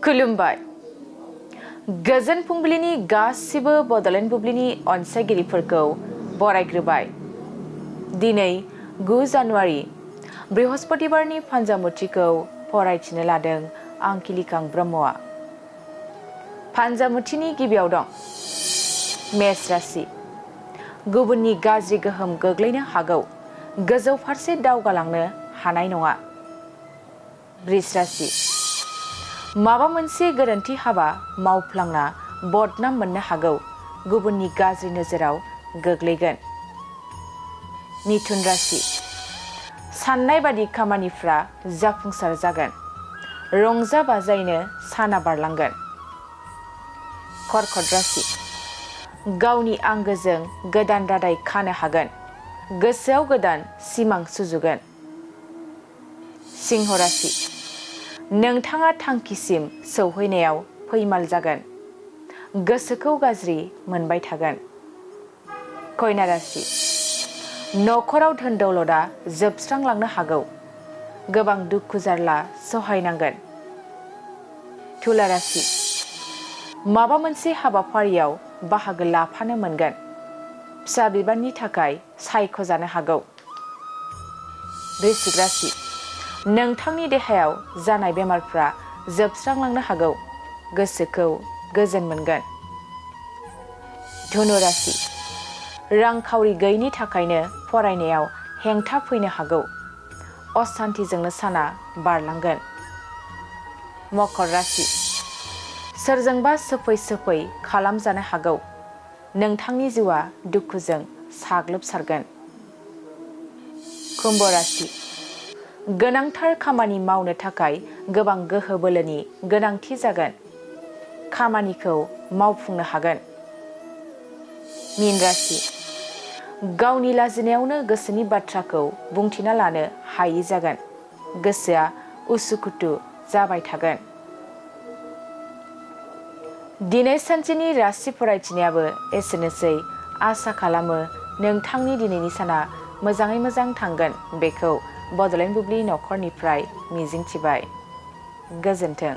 खुलुमबाय गोजोन फुंबिलिनि गासिबो बड'लेण्ड बुब्लिनि अनसायगिरिफोरखौ बरायग्रोबाय। दिनै 9 जानुवारि बृहस्पतिबारनि फान्जामुथिखौ फरायथिनो लादों आं किलिकां ब्रह्मआ। फान्जामुथिनि गिबियाव दं मेष राशि। गुबुननि गाज्रि गोहोम गोग्लैनो हागौ, गोजौ फारसे दावगालांनो हानाय नङा। वृष राशि। माबा मोनसे गोरोन्थि हाबा मावफ्लांना बदनाम मोननो हागौ, गुबुननि गाज्रि नोजोराव गोग्लैगोन। मिथुन राशि। साननाय बादि खामानिफ्रा जाफुंसार जागोन, रंजा बाजायैनो साना बारलांगोन। कर्कट राशि। गावनि आंगोजों गोदान रादाय खानो हागोन, गोसोआव गोदान सिमां सुजुगोन। सिंह राशि। नोंथाङा थांखिसिम सौहैनायाव फैमाल जागोन, गोसोखौ गाज्रि मोनबाय थागोन। कन्या राशि। न'खराव धोन दौलतआ जोबस्रांलांनो हागौ, गोबां दुखु जारला सहायनांगोन। तुला राशि। माबा मोनसे हाबाफारियाव बाहागो लाफानो मोनगोन, फिसा बिबाननि थाखाय सायख'जानो हागौ। वृश्चिक राशि। नोंथांनि देहायाव जानाय बेमारफ्रा जोबस्रांलांनो हागौ, गोसोखौ गोजोन मोनगोन। धनु राशि। रांखावरि गैयिनि थाखायनो फरायनायाव हेंथा फैनो हागौ, असान्तिजोंनो साना बारलांगोन। मकर राशि। सोरजोंबा सोफै खालामजानो हागौ, नोंथांनि जिउआ दुखुजों साग्लोबसारगोन। कुम्भ राशि। गोनांथार खामानि मावनो थाखाय गोबां गोहो बोलोनि गोनांथि जागोन, खामानिखौ मावफुंनो हागोन। मीन राशि। गावनि लाजिनायावनो गोसोनि बाथ्राखौ बुंथिना लानो हायि जागोन, गोसोआ उसुखुथु जाबाय थागोन। दिनै सानसेनि राशि फरायथिनायाबो एसेनोसै। आसा खालामो नोंथांनि दिनैनि साना मोजाङै मोजां थांगोन, बेखौ बड'लेण्ड बुब्लि नखरनिफ्राय मिजिंथिबाय। गोजोन्थों।